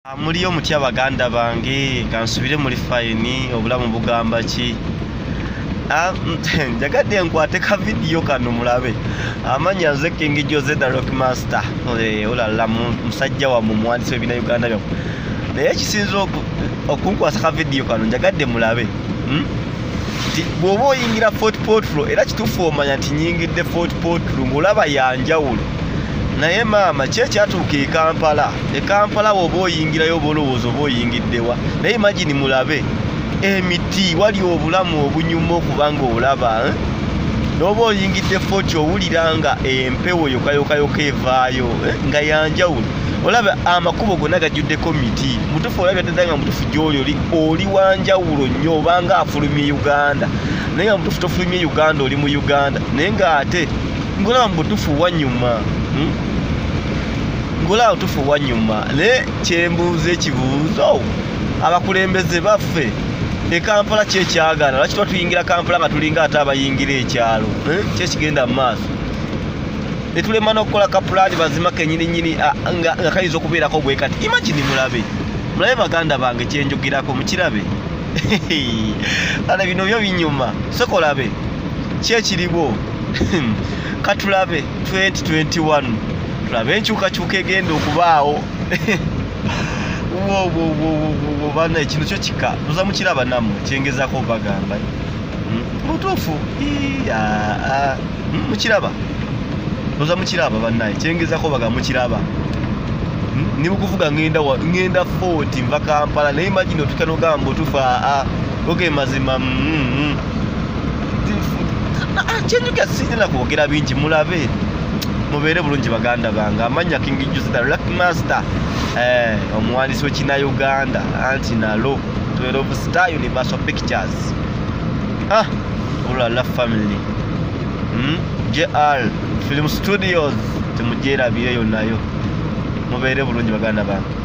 Muliyo mutya baganda bange? Kansubire muli fine. Obulamu bugamba ki? Njagadde nkwate ka vidiyo kano mulabe. Amanya nze King Jose the Rock Master. Olala musajja wammwe, omuwandiisi w'ebina Uganda byammwe. Naye ekisinza okunkwasa ka vidiyo kano, njagadde mulabe nti bw'oba oyingira Fort Portal, era kituufu omanya nti nyingidde Fort Portal ng'olaba yanjawulo. Naye maama, ki ekyatuuka e Kampala? E Kampala bw'oba oyingirayo, oba olowooza oba oyingiddewa? Naye imagine, mulabe emiti, wali obulamu obunyuma okuba nga olaba, eh? N'oba oyingidde Fort, owulira nga empewo yokayokayoka evaayo, eh? Nga yanjawulo. Olaba amakubo gonna gajjuddeko miti. Mutuufu olabye ddala nga mutuufu gy'oli oli wanjawulo nnyo, obanga afulumye Uganda, naye nga mutuufu tofulumye Uganda, oli mu Uganda, naye ng'ate ng'olaba mu butuufu wanyuma, Ng'olaba butuufu wanyuma. Naye kyembuuza ekibuuzo, abakulembeze baffe e Kampala kyekyagaana, lwaki tuba tuyingira Kampala nga tulinga ate abayingira ekyalo, eh? Kyekigenda mu maaso netulema n'okukola kapulaani bazima kenyini nyini nga kayinza okubeerako bwe kati. Imagine, mulabe, mulabe baganda bange, kyenjogerako mukirabe. Ale bino byo binyuma. Sokolabe kyekiriwo. Katulabe 2021, tulabe enkyukakyuka egenda okubaawo. Bana, ekintu kyo kika oza mukiraba nammwe kyengezako obagamba. Butuufu mukiraba, oza mukiraba bannaye, kyengezako bagamba mukiraba. Ni mukuvuga ngenda ngenda Fort, nva Kampala, naye imagine otuuka n'ogamba otuufu aa oge mazima. Kyenjuga sirina kwogera bingi. Mulabe, mubeere bulungi baganda bange. Amanya King Jose the Rock Master, omuwandiisi w'ekina Uganda, anti nalo 12 Star Universal Pictures, ah, Olala Family, JR Film Studios, temugyerabireyo nayo. Mubeere bulungi baganda bange.